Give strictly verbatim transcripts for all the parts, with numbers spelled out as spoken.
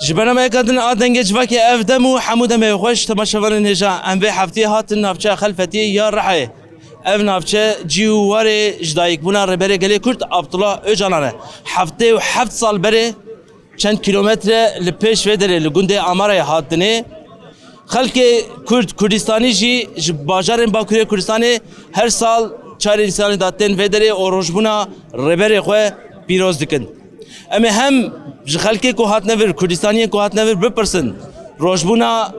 Ji bernameyeka din a Dengê Civakê ev dem û hemû demê xweş temaşevanên hêja. Em vê hefteyê hatin navçeya Xelfetiyê ya Rihayê. Ev navçe cî û warê ji dayikbûna Rêberê Gelê Kurd Abdullah Ocalan e. Heftê û heft sal berê çend kîlometre li pêş vê derê li gundê Amarayê hatinê. Xelkê Kurd, Kurdistanî jî ji bajarên Bakurê Kurdistanê her sal çarê Nîsanê de tên vê derê û rojbûna Rêberê xwe pîroz dikin. Em ê hem ji xelkê ku hatine vir, Kurdistaniyên ku hatine vir bipirsin, rojbûna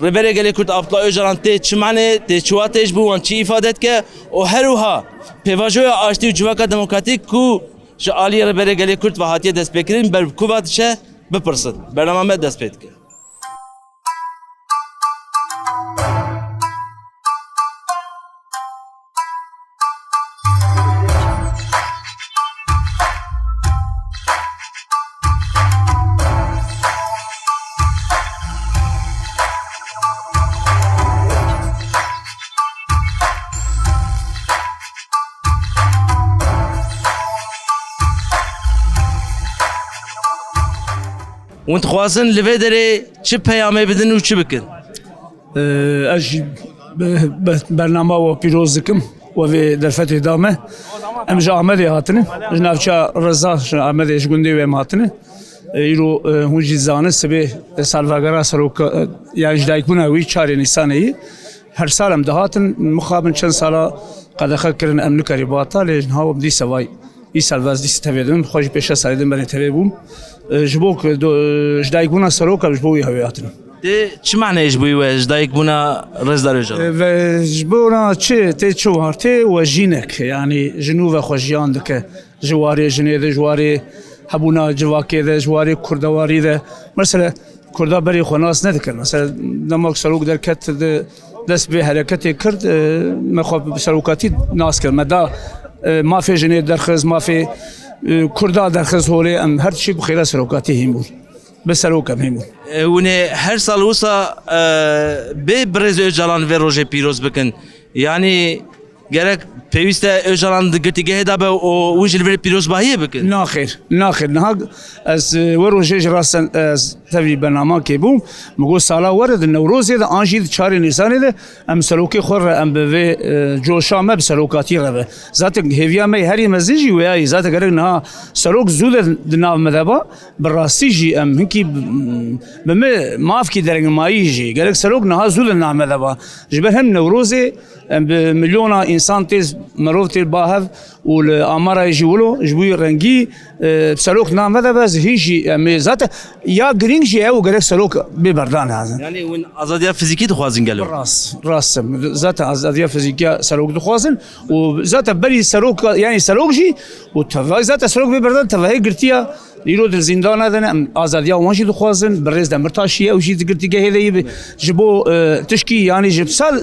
Rêberê Gelê Kurd Abdullah Ocalan tê çi manê, tê çi watê, ji bo wan çi îfade dike û her wiha pêvajoya aştî û civaka demokratîk ku ji alî Rêberê Gelê Kurd ve hatiye destpêkirin, ber bi ku va diçe, bipirsin. Bernama me dest pê dike. Hûn dixwazin li vê derê çi peyamê bidin û çi bikin? Ee, ez jî be-, be-, bernama we pîroz dikim, we vê derfetê da me. Em ji Amedê hatine, ji navça Reza, ji Amedê, ji gundê wê em hatine. Ee, îro, e, hûn jî dizanin, sibê, e, salvegera seroka, e, yani ji dayikbûna wî çarê Nîsanê yî. Her sal em dihatin, mixabin çend sala qedexe kirin, em nikarî bata, lê niha em dîsa vay. Îsal vaz dîsa tevê din, xwe jî pêşa salê din berê tevê bûm. E, ji bo ku do-, ji dayikbûna serok em ji bo wî hewê hatin. Tê çi maneyê ji bo wî we ji dayikbûna Rêzdar Ocalan? E, ve ji bo na çi, tê çi war, tê we jînek, yani ji nû ve xwe jiyan dike. Ji warê jinê de, ji warê hebûna civakê de, ji warê kurdewarî de. Mesela, Kurda berê xwe nas nedikir. Mesela, dema ku serok derket, de, dest bi hereketê kir, e, me xwe bi serokatî nas kir. Me da, e, mafê jinê derxist, mafê, e, Kurda derxist holê, em her tiştî bi xêra serokatî hîn bûn. Bi serok em hîn bûn. E, hûn ê her sal wisa, e, bê birêz Ocalan vê rojê pîroz bikin. Yanî, Gerek pêwîst e Ocalan di girtîgehê de be û hûn jî li vir pîrozbahiyê bikin? Naxêr, naxêr. Niha ez, e, we rojê ji rasten ez tevî bernamakê bûm. Min got sala were di Newrozê de an jî di çarê Nîsanê de em serokê xwe re em bi vê, e, coşa me bi serokatî re be. Zaten hêviya me yê herî mezin jî wêya yî. Zaten gerek niha serok zû de di nav me de ba. Bi rastî jî em hinkî bi, bi me mafkî derengmayî jî. Gerek serok niha zû de di nav me de ba. Ji ber hem Newrozê Em bi milyona însan tê, merov tê ba hev û li Amarayê jî wilo, ji bo rengî, e, serok name de be, hîn jî em ê zaten ya girîng jî ew gerek serok bê berdan hazin. Yanî hûn azadiya fizîkî dixwazin gelo? Rast, rast em. Zaten azadiya fizîkiya serok dixwazin û zaten berî serok, yanî serok jî û tevayî zaten serok bê berdan tevayî girtiya Îro di zîndana de ne, em azadiya wan jî dixwazin, birêz Demirtaşî ye, ew jî di girtîgehê de yî bi, ji bo, e, tişkî, yanî ji sal,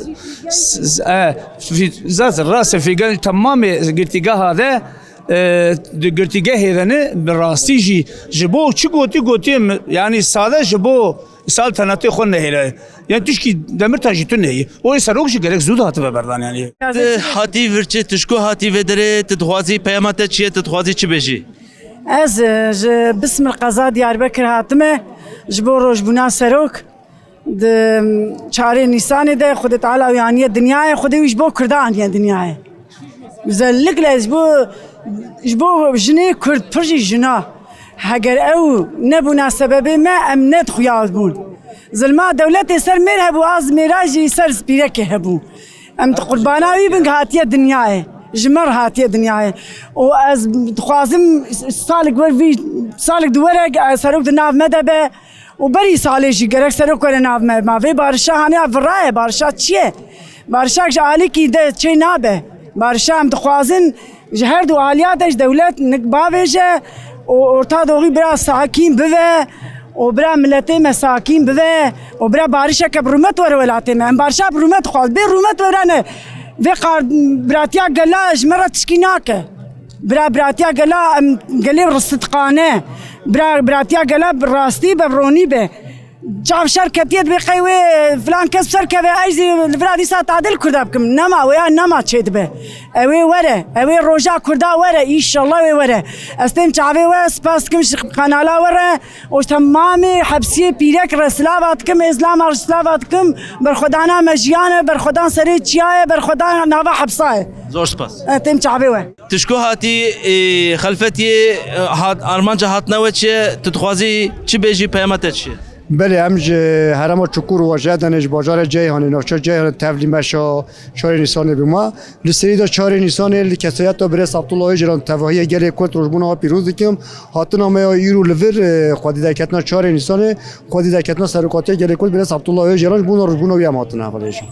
s-, s-, e, fî-, zat, rast e, fîgen temamê girtîgeha de, e, di girtîgehê de ne, bi rastî jî ji bo çi gotî, gotî, em, yanî sade ji bo saltanatê xwe nehêle. Yanî tişkî Demirtaş jî tune ye. O serok jî gerek zû de hatibe berdan yanî. Tu hatî vir çi, tu ji ku hatî vê derê, tu dixwazî peyama te çi ye, tu dixwazî çi bêjî? Ez, e, ji Bismil qeza Diyarbekir hatime, ji bo rojbûna serok. Di çarê Nîsanê de Xwedê Teala wî aniye dinyayê, Xwedê wî ji bo Kurda aniye dinyayê. Özellikle ji bo, ji bo jinê Kurd, pir jî jina. Heger ew nebûna sebebê me, em ne xuya bûn. Zilma dewletê ser mêr hebû, az mêra jî ser spîrekê hebû. Em di qurbana wî bin hatiye dinyayê. Ji me re hatiye dinyayê. Û ez dixwazim salek wer vî, salek di were, e, serok di nav me de be. Û berî salê jî gerek serok were nav me. Ma vê barişa haniya viraye, barişa çi ye? Barişak ji alîkî de çê nabe. Barişa em dixwazin ji her du aliya de ji dewlet nik bavêje û Orta Doğu bira sakîn bive û bira miletê me sakîn bive û bira barişeke bi rûmet were welatê me. Em barişa bi rûmet dixwaz. Bê rûmet were ne. Vê qar-, biratiya gela ji me re tişkî nake. Bira, biratiya gela em gelê ristitqane. Bira, biratiya gela bi rastî be, bi ronî be. Çav şer ketiye dibê qey wê filan kes ser keve, ez jî li vira dîsa tadil Kurda bikim. Nema, wê ya nema çêdibe. Ew ê were, ew ê roja Kurda were, înşallah wê were. Ez tên çavê we, spas dikim ji kanala we re. Û ji temamê hepsiyê pîrek re silava dikim, ê zilama re silava dikim. Berxwedana me jiyan e, berxwedan serê çiya ye, berxwedan nava hepsa ye. Zor spas. E, tên çavê we. Tu ji ku hatî, ê, Xelfetiyê, e, hat, armanca hatina we çi ye? Tu dixwazî çi bêjî, peyama te çi ye? Belê, em ji herêma Çukur û Wajê Edenê, ji bajarê Ceyhanê, navçeya Ceyhanê tevlî meşa çarê Nîsanê bûma. Li serî de çarê Nîsanê li kesayeta birêz Abdullah Ocalan tevahiya gelê Kurd rojbûna we pîroz dikim. Hatina me ya îro li vir, e, xwedî derketina çarê Nîsanê, xwedî derketina serokatiya gelê Kurd birêz Abdullah Ocalan ji bona rojbûna wî em hatine hevalêjin.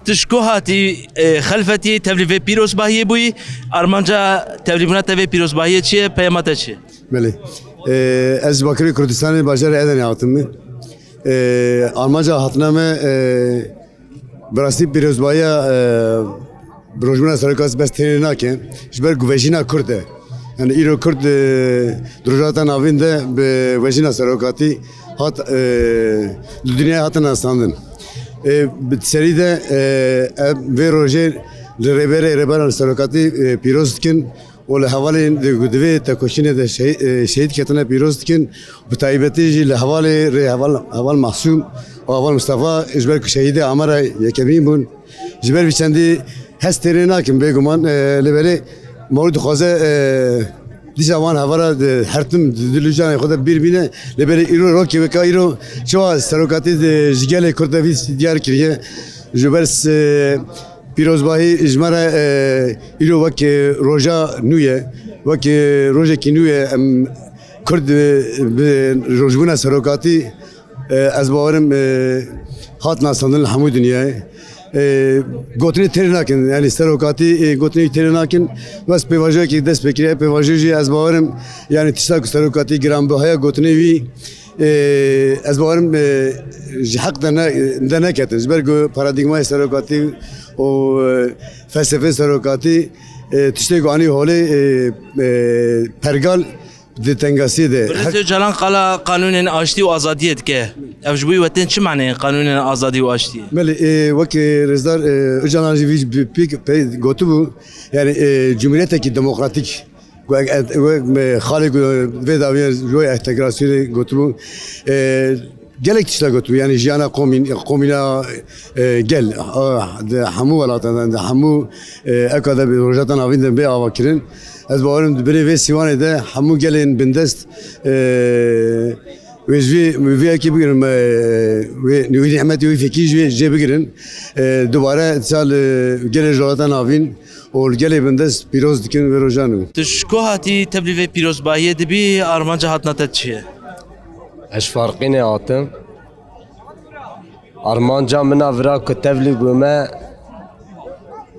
Tu ji ku hatî, e, Xelfetî tevlî vê pîrozbahiyê bûyî? Armanca tevlîbûna te vê pîrozbahiyê çi ye? Peyama te çi ye? Belê. E, ez ji Bakurê Kurdistanê, bajarê Edenê hatime. E, armanca hatina me, e, bi rastî pîrozbahiya, e, bi rojbûna serokatî bes têrê nake. Ji ber ku vejîna Kurd e. Yani îro Kurd, e, di Rojhilata Navîn de bi vejîna serokatî hat, e, li dinyayê hatin nasandin. E, bi serî de, e, em vê rojê li rêberê rêberan serokatî, e, pîroz dikin û li hevalên di, di vê tekoşînê de şehî-, e, şehîd ketine pîroz dikin. Bi taybetî jî li hevalê rê heval, heval Mahsûm û heval Mistefa, ji ber ku şehîdê Amera yekemîn bûn. Ji ber vî çendî hez têrê nakim bêguman, e, lê belê ma wî dixwaze, e, dîsa wan hevara di her tim di dil û canê xwe de bîr bîne. Lê belê îro rokê weka îro çawa serokatî di, ji gelê Kurd de vî diyar kiriye. Ji ber s-, pîrozbahî ji me re, e, îro wek, e, roja nû ye, wek, e, rojekî nû ye. Em Kurd, e, bi rojbûna serokatî, e, ez bawerim, e, hat nasandin li hemû dinyayê. E, gotinê têrê nakin, yani serokatî, e, gotinê têrê nakin. Bes pêvajoyekî dest pê kiriye, pêvajoyê jî ez bawerim, yani tişta ku serokatî giranbiha ye, gotinê wî, e, ez bawerim, e, ji heq de ne, de neketin. Ji ber ku paradîgmayê serokatî û, e, felsefeyê serokatî, e, tiştê ku anî holê, e, e, pergal di tengasiyê de. Birêz Ocalan qala qanûnên aştî û azadiyê dike. Ev ji bo wî we tên çi maneyê qanûnên azadî û aştiyê? Belê, e, wek, e, rêzdar, e, Ocalan jî vî bi pêk pe gotibû, yani, e, cumhuriyetekî demokratîk, ku ek-, e, wek, e, xalê ku vê dawiya ji wê entegrasyonê gotibû, e, gelek tişta gotibû, yani jiyana komîn-, komîna, e, gel, a, di hemû welatan de, di hemû, e, eka de bi Rojhilata Navîn de bê avakirin. Ez bawerim di binê vê sîwanê de hemû gelên bindest, e, wê ji vê, vê yekê bigirin, e, wê, wê nîmetê wê fekî ji wê jê bigirin. E, dubare dîsa li gelê Rojhilata Navîn û li gelê bindest pîroz dikin vê roja nû. Tu ji ku hatî tevlî vê pîrozbahiyê dibî, armanca hatina te çi ye? Ez ji Farqînê hatim. Armanca min a vira ku tevlî bûme,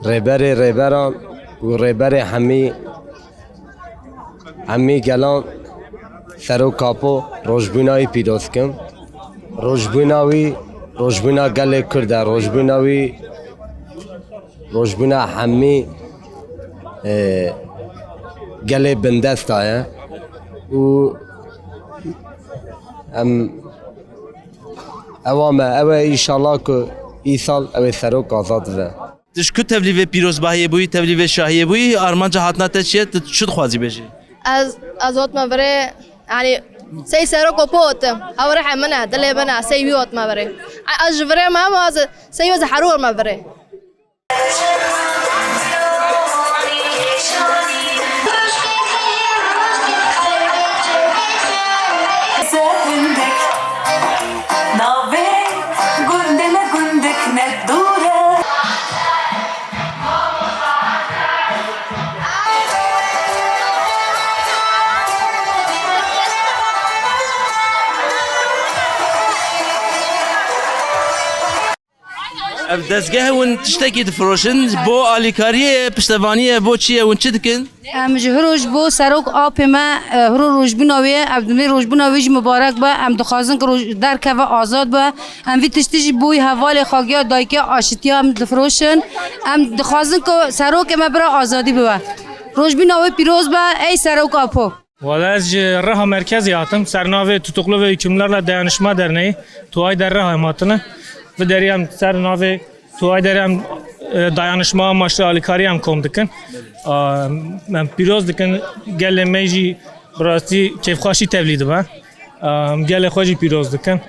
rêberê rêberan û rêberê hemî, hemî gelan Serok Apo rojbûna wî pîroz kim. Rojbûna wî, rojbûna gelê Kurd e, rojbûna wî, rojbûna hemî, e, gelê bindesta ye û em Ewa me, ew e, înşallah ku îsal ew ê serok azad be. Tu ji ku tevlî vê pîrozbahiyê bûyî, tevlî vê şahiyê bûyî, armanca hatina te çi ye, tu çi dixwazî bêjî? Ez, ez hotime virê, yanî sey serok û potim, hew rihê min e, dilê min e, sey wî hotime virê. Ez ji virê me, ez sey wê ziherû me virê. Hindik navê gundê me, gundik ne dûr e. Ev dezgeh hûn tiştekî difiroşin, bo alîkariyê ye, piştevanî ye, bo çi ye, hûn çi dikin? Em ji hiro ji bo serok apê me, e, hiro rojbûna wê ye, ev divê rojbûna wê jî mibarek be, em dixwazin ku roj-, derkeve azad be. Em vî tiştî jî bo wî hevalê xwe giya dayikê aşitiya em difiroşin. Em dixwazin ku serokê me bira azadî bibe. Rojbûna wê pîroz be, ey serok apo. Wala ez ji Riha merkezê hatim, ser navê Tutuklu ve Hükümlerle Dayanışma Derneği, Tuay Derreha em hatine. Vê derê em ser navê Tuay Derê em, e, dayanışma amaçlı alîkarî em kom dikin. A, em pîroz dikin, gelê me jî bi rastî kêfxweşî tevlî dibe. A, em gelê xwe jî pîroz dikin.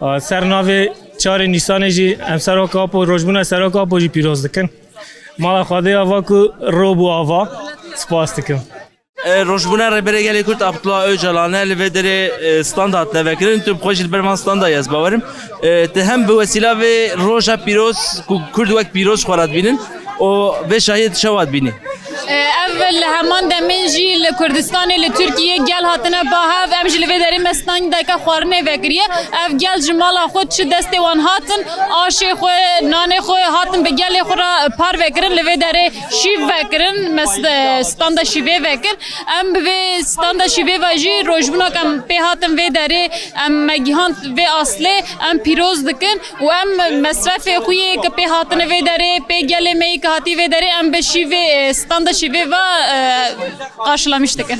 A, ser navê çarê Nîsanê jî em Serok Apo, rojbûna Serok Apo jî pîroz dikin. Mala Xwedê ava ku rob û ava. Spas dikim. E, rojbûna Rêberê Gelê Kurd Abdullah Ocalan e, li vê derê, e, stand hatine vekirin. Tu bi xwe jî li ber van standa yî, ez bawerim. E, tu hem bi wesîla vê roja pîroz ku Kurd wek pîroz xwe re dibînin û vê şahiyê tu çawa dibînî? E, ev li heman demên jî li Kurdistanê, li Tirkiyê gel hatine ba hev. Em jî li vê derê me standeke xwarinê vekiriye. Ev gel ji mala xwe çi destê wan hatin, aşê xwe, nanê xwe hatin bi gelê xwe re parve kirin. Li vê derê şîv vekirin, me st-, standa şîvê vekir. Em bi vê standa şîvê ve jî rojbûna ku em pê hatin vê derê, em me gihand vê aslê, em pîroz dikin û em mesrefê xwe yê ku pê hatine vê derê, pê gelê me yê ku hatî vê derê, em bi şîvê, e, standa şîvê ve, e, qarşılamış dikin.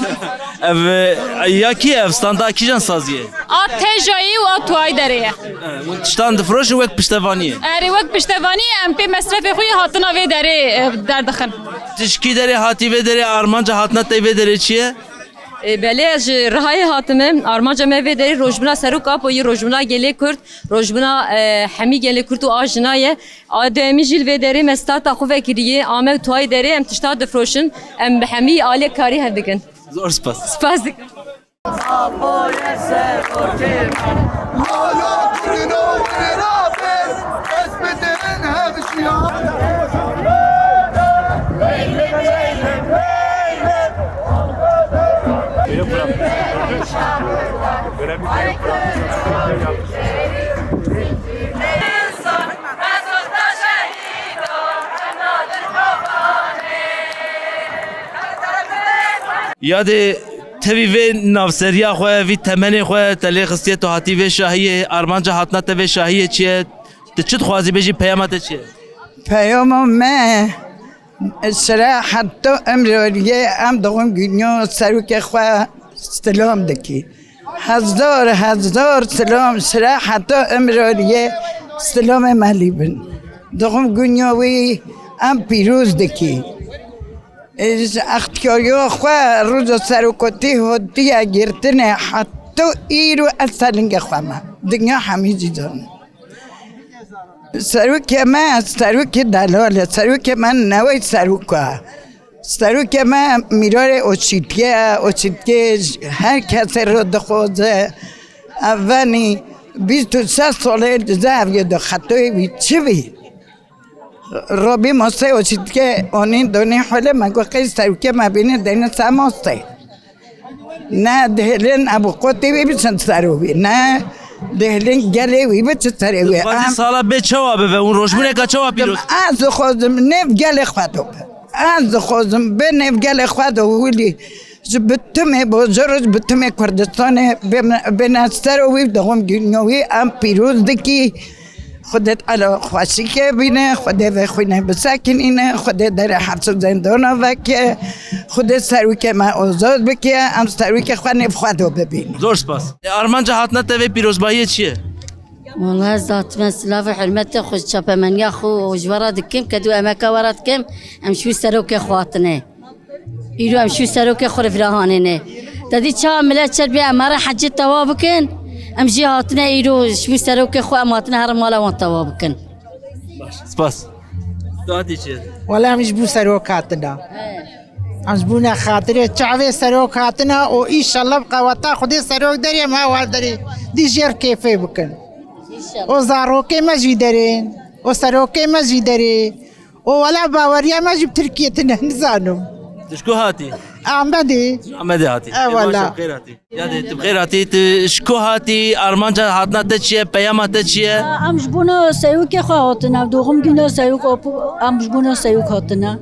Ev, e, ya kî ev standa kîjan saziyê? A Tejayê û a Tuay Derê ye. E, hûn tiştan difiroşin wek piştevaniyê? Erê, wek piştevaniyê em pê mesrefê xwe yê hatina vê derê, e, derdixin. Tu ji kî derê hatî vê derê, armanca hatina te vê derê çi ye? E, belê, ez ji Rihayê hatime. Armanca me vê derê rojbûna Serok Apo yî, rojbûna gelê Kurd, rojbûna, e, hemî gelê Kurd û a jina ye. A duyemî jî li vê derê me starta xwe vekiriye. Ame û Tuay Derê em tişta difiroşin. Em bi hemî alê karî hev dikin. Zor spas. Spas dikim. Yadê tevî vê navseriya xwe, vî temenê xwe te lê xistiye, tu hatî vê şahiyê, armanca hatina te vê şahiyê çi ye? Tu çi dixwazî bêjî, peyama te çi ye? Peyama me, sira heta imroriyê em dixwin guniya serokê xwe silam dikî. Hezar hezar silam, sira heta imroriyê silamê me lî bin. Dixwin guniya wî em pîroz dikî. Ji extiyariya xwe roja serokatî hatiye girtinê, heta îro ez ser lingê xwe me. Dinya hemî jî zanin. Serokê me, serokê delal e, serokê me newey serok e. Serokê me mîrarê Oçîtkê ye, Oçîtkê ji her kesê re dixwaze. Ev venî bîst û sê salê li Zeheviyê de xetoyê wî çi bî? Robî masê Oçîtkê onî donî holê me got qey serokê me bîne deyne ser masê. Ne dihêlin ev qotê wî biçin serê wî, ne dihêlin gelê wî biçin serê wî. Dixwazî Em sala bê çawa bibe? Hûn rojbûneka çawa pîroz? Ez dixwazim nêv gelê xwe de be. Ez dixwazim bi nêv gelê xwe de wî ji bi timê bozor, ji bi timê Kurdistanê bê-, bêne serê wî, dixwim gînyo wî, em pîroz dikî. Xwedê Teala xweşîkê bîne, Xwedê vê xwînê bisekinîne, Xwedê derê hepsê zindana veke, Xwedê serokê me azad bike, em serokê xwe nêv xwe do bibînin. Zor spas. E, armanca hatina te vê pîrozbahiyê çi ye? Wala ez datime silavê hurmetê xwe, çapemeniya xwe û ji we re dikim, kedû emeka we re dikim, em ji wî serokê xwe hatine. Îro em şû serokê xwe re vira hanêne. Te dî çawa milet çer bê em here hecê tewa bikin? Em jî hatine îro şû serokê xwe, em hatine here mala wan tewa bikin. Baş, spas. Tu hatî çi? Wele em ji bo serok hatine. Em ji bo ne xatirê çavê serok hatine û înşallah bi qeweta Xwedê serok derê em ha war derê dî jêr kêfê bikin. Înşallah. Û zarokê me jî derê û serokê me jî derê. O wela baweriya me jî bi Tirkiyê tine, nizanim. Tu ji ku hatî? Amedê. Amedê hatî. Ewala. Ê, baş e, xêr hatî. Ya dê, tu xêr hatî, tu ji ku hatî, armanca hatina te çi ye, peyama te çi ye? Em ji bona seyokê xwe hatine, doğum günü seyok, em ji bona seyok hatine.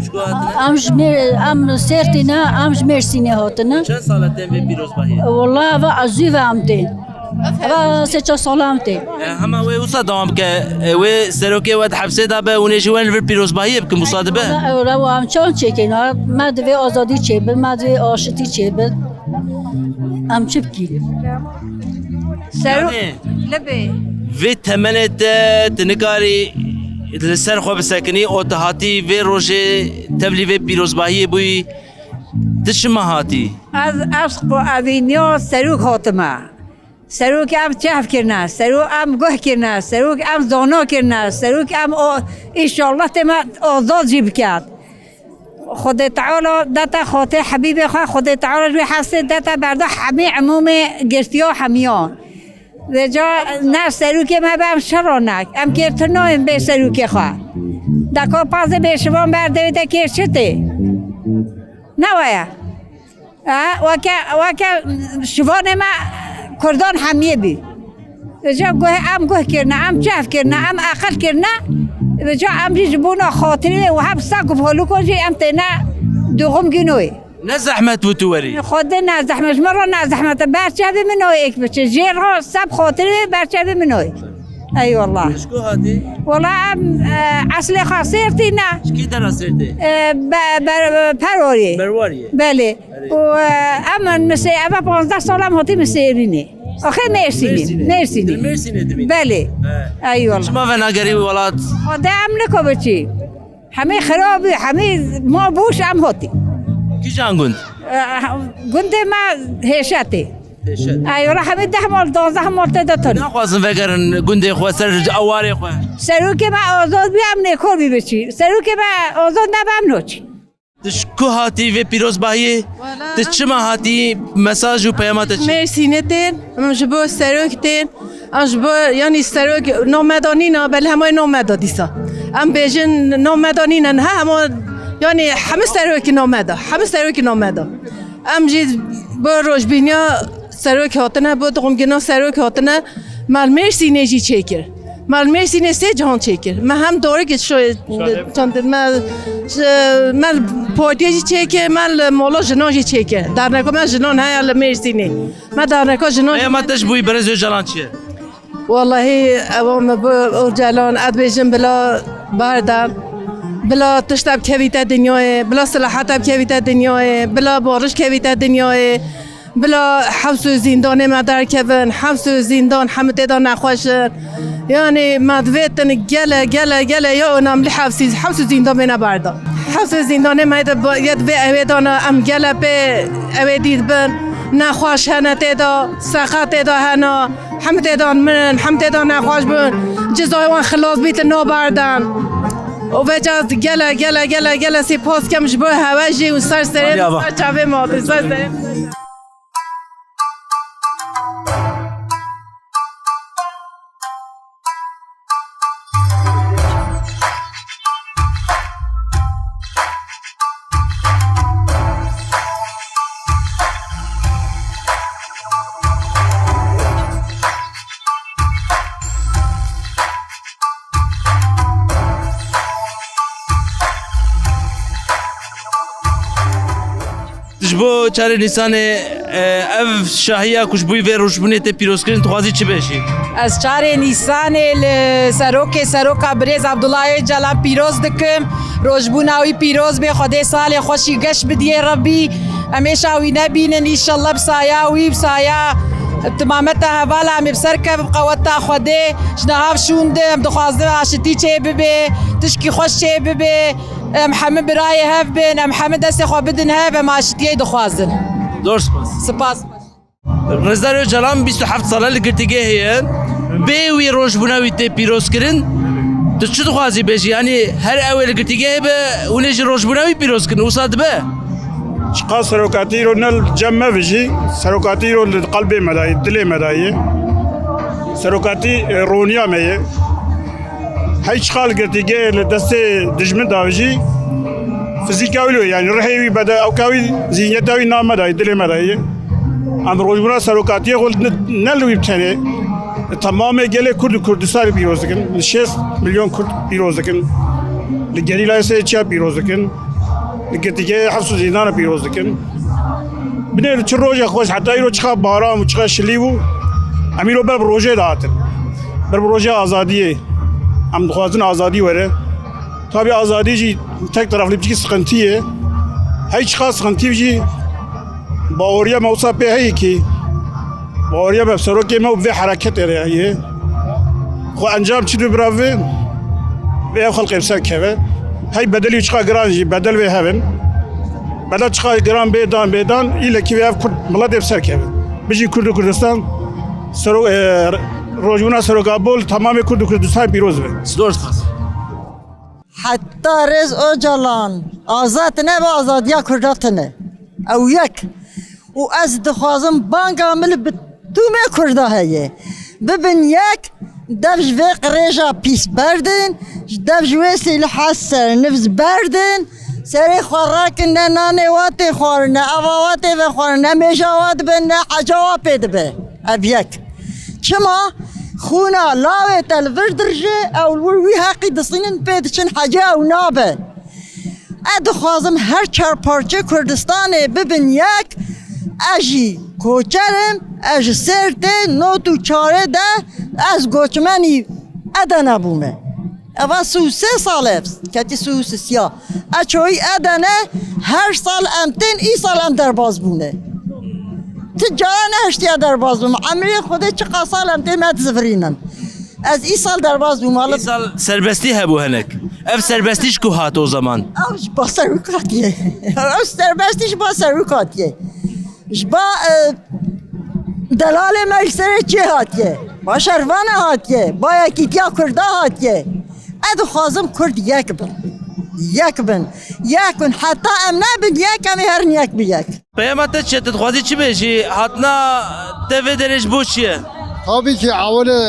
Ji ku hatine? Em ji Mêr-, em Sêrtî ne, em ji Mêrsînê hatine. Çend sal e tên vê pîrozbahiyê? Wala eva ez zû ve em tên. Eva sê çar sal em tên. E, hema wê wisa dewam bike, e, wê serokê we di hepsê de be, hûn ê jî werin li vir pîrozbahiyê bikin, wisa dibe? Wala, wala, em çawan çêkin, ha? Me divê azadî çêbin, me divê aşitî çêbin. Em çi bikîn? Sero-, Yanî, Libê. Vê temenê te, tu nikarî li ser xwe bisekinî, û tu hatî vê rojê tevlî vê pîrozbahiyê bûyî, tu çima hatî? Ez, ez xwe evîniya serok hatime. Serok em çev kirine, serok em guh kirine, serok em zana kirine, serok em o, înşallah tê me azad jî biket. Xwedê Teala dete xatê Hebîbê xwe, Xwedê Teala ji wê hestê dete berda hemî emûmê girtiya hemiyan. Vêca ne serokê me be em şer nek. Em kêrtir nayên bê serokê xwe. Deka pazê bê şivan berdê wê de kêr çi tê? Ne waya? E, weke, weke şivanê me Kurdan hemiyê bî. Vêca guh, em guh kirine, em çev kirine, em eqil kirine. Vêca em jî ji bona xatirê wê wiha bi sag û holûkan jî em têne doğum günü. Ne zehmet bû tu werî? Xwedê ne zehmet, ji min re ne zehmet e. Ber çavê min o êk biçe. Jê re seb xatirê ber çavê min o. Eyvallah. Ji ku hatî? Wala em, e, eslê xwe Sêrtî ne. Ji kî dera Sêrtê? E, be-, ber-, Perwarê. Berwariyê. Belê. Belê. Û, e, em in Misê-, eve panzdeh sal em hatî Misêrînê. Axê Mêrsînê. Mêrsînê. Mêrsînê. Li Mêrsînê dimîne? Belê. He. Eyvallah. Çima venagerî welat? Xwedê em niko biçî. Hemî xirab bû, hemî ma boş em hatî. Kîjan gund? E, gundê me Hêşetê. Hêşet. Eyvallah, hemî deh mal, duwazdeh mal tê de tune. Naxwazin vegerin gundê xwe, ser ewarê xwe. Serokê me azad bî, em nêkor bî biçî. Serokê me azad nebe, em naçî. Tu ji ku hatî vê pîrozbahiyê? Wala, tu çima hatî, mesaj û peyama te çi? Mêrsînê tên, em ji bo serok tên, em ji bo, yanî serok name da nîna, belê hema name da dîsa. Em bêjin name da nîne, niha hema, yanî hemî serokî name da, hemî serokî name da. Em jî bo rojbîniya serok hatine, bo doğumgirina serok hatine, me li Mêrsînê jî çêkir. Me li Mêrsînê sê cihan çêkir. Me hem dorikê şoyê çandin, me, me li partiyê jî çêkir, me li mola jinan jî çêkir. Derneka me jinan heye li Mêrsînê. Me derneka jinan. Peyama te ji bo Birêz Ocalan çi ye? Wallahî, ewa me bo Ocalan, ez dibêjim bila berdan. Bila tişta bikevîte dinyayê, bila silahat bikevîte dinyayê, bila bariş kevîte dinyayê. Bila hews û zîndanê me derkevin, hews û zîndan hemî tê de nexweş in. Yanî me divêtin gele, gele, gele ya önemli hewsî, hews û zîndan bêne berda. Hews û zîndanê me de ba-, yê divê ewê dana em gele pê ewê dît bin. Nexweş hene tê de, seqet tê de hene, hemî tê de mirin, hemî tê de nexweş bin. Cizayê wan xilas bîtin naberdan. Û vêca ez gele, gele, gele, gele spas kem ji bo hewe jî û ser serê, ser çavê me, ser serê. Ji bo çarê Nîsanê, e, ev şahiya ku ji bo vê rojbûnê tê pîrozkirin, tu xwazî çi bêjî? Ez çarê Nîsanê li serokê seroka birêz Abdullah Ocalan pîroz dikim. Rojbûna wî pîroz bê, Xwedê salê xweşî geş bidiyê Rebbî. Em êşa wî nebînin, înşallah bi saya wî, bi saya timameta hevala em ê bi ser kevin qeweta Xwedê. Ji niha şûnde em dixwazin aşitî çê bibe, tişkî xweş çê bibe. Em hemî birayê hev bin, em hemî destê xwe bidin hev, em aşitiyê dixwazin. Zor spas. Spas. Rêzdar Ocalan bîst û heft sal e li girtîgehê ye. Bê wî rojbûna wî tê pîrozkirin. Tu çi dixwazî bêjî? Yanî her ew ê li girtîgehê be, hûn ê jî rojbûna wî pîroz kirin. Wisa dibe? Çiqas serokatî îro ne li cem me vijî, serokatî îro li qelbê me de ye, dilê me de ye. Serokatî, e, roniya me ye. Hey çiqa li girtîgehê li destê dijmin de jî, Fizîka wî lo, yanî ruhê wî, bede-, ewka wî, zîhniyeta wî nav me de ye, dilê me de ye. Em rojbûna serokatiyê xwe ne, ne li wî bi tenê. Temamê gelê Kurd û Kurdistanê pîroz dikin. Li şêst milyon Kurd pîroz dikin. Li gerîlayê S H Ç'ya pîroz dikin. Li girtîgehê heps û zîndana pîroz dikin. Binêr çi roja xweş, heta îro çiqa baram û çiqa şilî bû. Em îro ber bi rojê dihatin. Ber bi rojê azadiyê. Em dixwazin azadî were. Tabî azadî jî tek taraflî biçîkî sıkıntı ye. Hey çiqa sıkıntı jî baweriya me wisa pê heye ki, baweriya me serokê me û bi vê hereketê re ye. Xwe encam çi dû bira vê, vê ev xelkê bi ser keve. Hey bedelî çiqa giran jî bedel vê hevin. Bedel çiqa giran bê dan, bê dan, îlekî vê ev Kurd miletê bi ser keve. Bijî Kurd û Kurdistan, sero-, e, rojbûna seroka bol, tamamê Kurd û Kurdistan pîroz be. Sidoş xas. Heta rêz Ocalan azad nebe, azadiya Kurda tine. Ew yek. Û ez dixwazim banga min li bi tûmê Kurda heye. Bibin yek, dev ji vê qirêja pîs berdin, ji dev ji wê sîliha sernivz berdin, serê xwe rakin, ne nanê wa tê xwarin, ne ava wa tê vexwarin, ne mêja wa dibin, ne heca wa pê dibe. Ev yek. Çima? Xûna lawê te li vir dirije, ew li wir wî heqî distînin pê diçin hecê ew nabe. Ez dixwazim her çar parçe Kurdistanê bibin yek, ez jî koçer im, ez ji Sêrtê not û çarê de ez goçmenî Edene bûme. Eva sî û sê sal ev, ketî sî û sisiya. Ez çoyî Edene, her sal em tên, îsal em derbas bûne. Ti cara nehiştiye derbas bûm. Emrê Xwedê çiqa sal em tê me dizivirînin. Ez îsal derbas bûm. Îsal serbestî hebû henek. Ev serbestî ji ku hat o zaman? Ew ji ba serwî hatiye. Ew serbestî ji ba serwî hatiye. Ji ba, e, delalê me ji serê çê hatiye. Ba şervana hatiye. Ba yekîtiya Kurda hatiye. Ez dixwazim Kurd yek bin. Yek bin. Yek bin. Heta em nebin yek, em ê herin yek bi yek. Peyama te çi ye? Tu dixwazî çi bêjî? Hatina te vê derê ji bo çi ye? Tabii ki, ewil, e,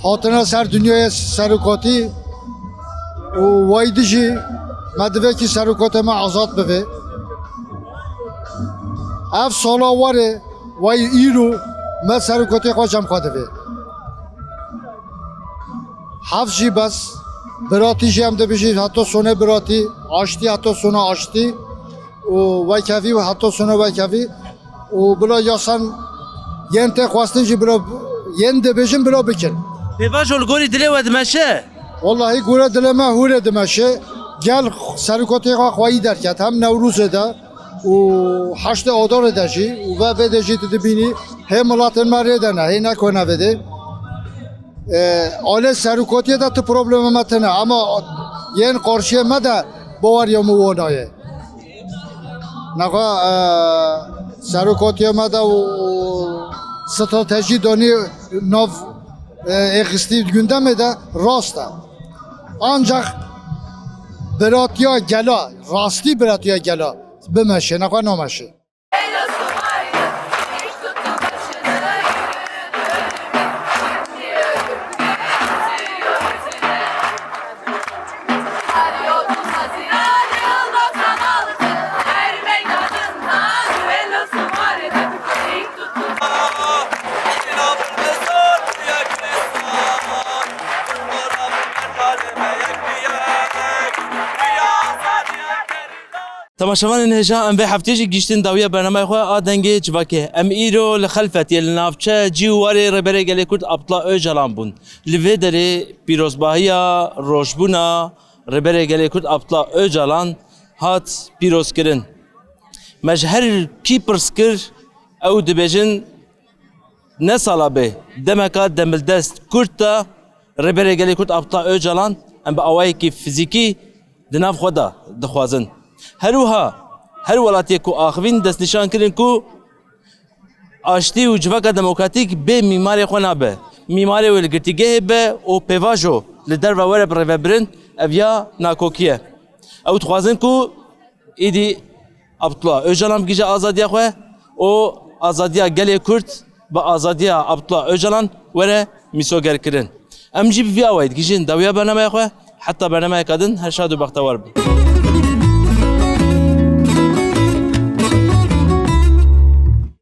hatina ser dinyayê serokatî û wey dijî me divê ki serokatê me azad bivê. Ev sala warê, wey îro me serokatê xwe cem xwe divê. Heft jî bes, biratî jî em dibêjî heta sona biratî, aştî heta sona aştî û wekevî û heta sona wekevî û bila yasan yên tê xwestin jî bila yên dibêjin bila bikin. Pêvajo li gorî dilê we dimeşe? Wellahî gore dilê me hûrê dimeşe. Gel serokatê xwe xweyî derket hem Newrozê de û heştê Adarê de jî û ve vê de jî tu dibînî hê miletên me rê de ne, hê nekone vê de. E, alê serokatiyê de tu problema me tine, ama yên qarşiyê me de baweriya min wana ye. Nexwe, e, serokatiya me de û stratejî danî nav, e, êxistî gündemê de rast e. Ancak biratiya gela, rastî biratiya gela bimeşe, nexwe nameşe. Temaşevanên hêja, em vê heftê jî gihîştin dawiya bernameya xwe a Dengê Civakê. Em îro li Xelfetiyê li navçe cî û warê Rêberê Gelê Kurd Abdullah Ocalan bûn. Li vê derê pîrozbahiya rojbûna Rêberê Gelê Kurd Abdullah Ocalan hat pîrozkirin. Me ji her kî pirs kir, ew dibêjin, ne sala bê, demeka demildest kurt de Rêberê Gelê Kurd Abdullah Ocalan em bi awayekî fizîkî di nav xwe de dixwazin. Her wiha her welatiyê ku axivîn destnîşan kirin ku aştî û civaka demokratîk bê mîmarê xwe nabe. Mîmarê wê li girtîgehê be û pêvajo li derve were birêvebirin, ev ya nakokî ye. Ew dixwazin ku êdî Abdullah Ocalan bigihîje azadiya xwe û azadiya gelê Kurd bi azadiya Abdullah Ocalan were mîsogerkirin. Em jî bi vî awayî digihîjin dawiya bernameya xwe. Heta bernameyeka din her şad û bextewar bin.